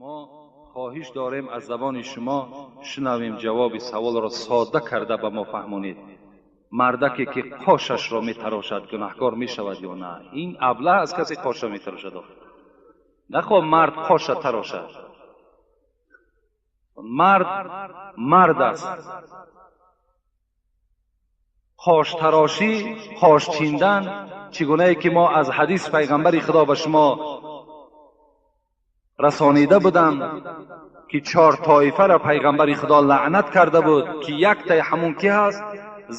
Мо хоҳиш дорем, аз забони шумо шунавем ҷавоби саволро, сода карда ба мо фаҳмонед. Мардаке ки қошашро метарошад, гунаҳкор мешавад ё на? Ин аблаҳ аз касе қоша метарошад. Нахо мард қоша тарошад, мард мард аст. Қоштарошӣ, қош чиндан, чӣ гунае ки мо аз ҳадис пайғамбари Худо ба шумо расонида будам, ки чор тоифаро пайғамбари Худо лаънат карда буд, ки яктаи ҳамун ки ҳаст?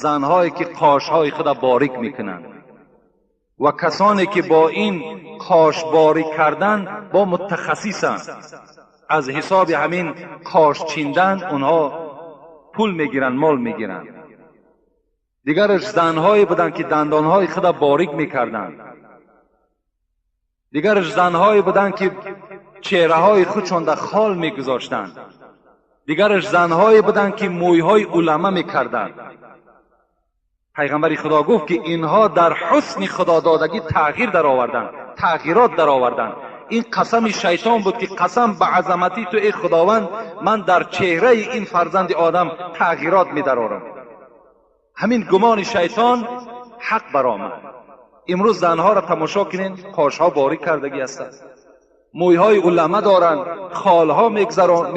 Занҳое ки қошҳои худа борик мекунанд ва касоне ки бо ин қош борик кардан бо мутахассисанд, аз ҳисоби ҳамин қош чиндан онҳо пул мегиранд, мол мегиранд. Дигараш занҳое буданд, ки дандонҳои худа борик мекарданд. Дигараш занҳое буданд, ки чеҳраҳои худшонда хол мегузоштанд. Дигараш занҳое буданд, ки мӯйҳои улама мекарданд. Пайғамбари Худо гуфт, ки инҳо дар ҳусни худододагӣ тағйир дароварданд, тағйирот дароварданд. Ин қасами шайтон буд, ки қасам ба азамати ту, эй Худованд, ман дар чеҳраи ин фарзанди одам тағйирот медарорам. Ҳамин гумони шайтон ҳақ баромад. Имрӯз занҳоро тамошо кунед, қошҳо борик кардагӣ ҳастанд, мӯйҳои улама доранд, холҳо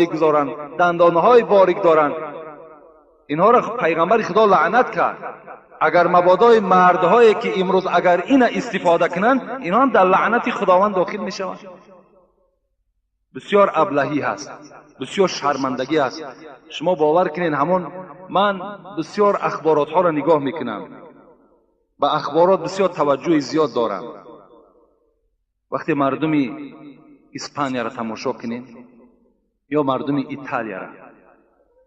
мегузоранд, дандонҳои борик доранд. Инҳоро пайғамбари Худо лаънат кард. Агар мабодои мардҳое ки имрӯз агар ина истифода кунанд, инҳо ҳам дар лаънати Худованд дохил мешаванд. Бисёр аблаҳӣ ҳаст, бисёр шармандагӣ ҳаст. Шумо бовар кунед, ҳамон ман бисёр ахборотҳоро нигоҳ мекунам, ба ахборот бисёр таваҷҷӯҳи зиёд дорам. Вақте мардуми Испанияро тамошо кунед ё мардуми Италияро,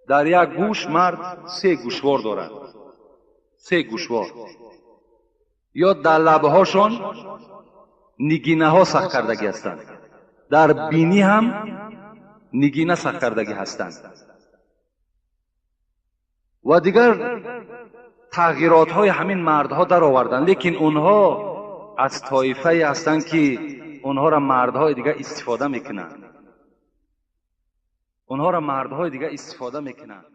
дар як гӯш мард се гӯшвор дорад, се гӯшвор, ё дар лабҳошон нигинаҳо сахт кардагӣ ҳастанд, дар бинӣ ҳам нигина сахт кардагӣ ҳастанд ва дигар тағйиротҳои ҳамин мардҳо дароварданд. Лекин онҳо аз тоифае ҳастанд, ки онҳоро мардҳои дигар истифода мекунанд, онҳоро мардҳои дигар истифода мекунанд.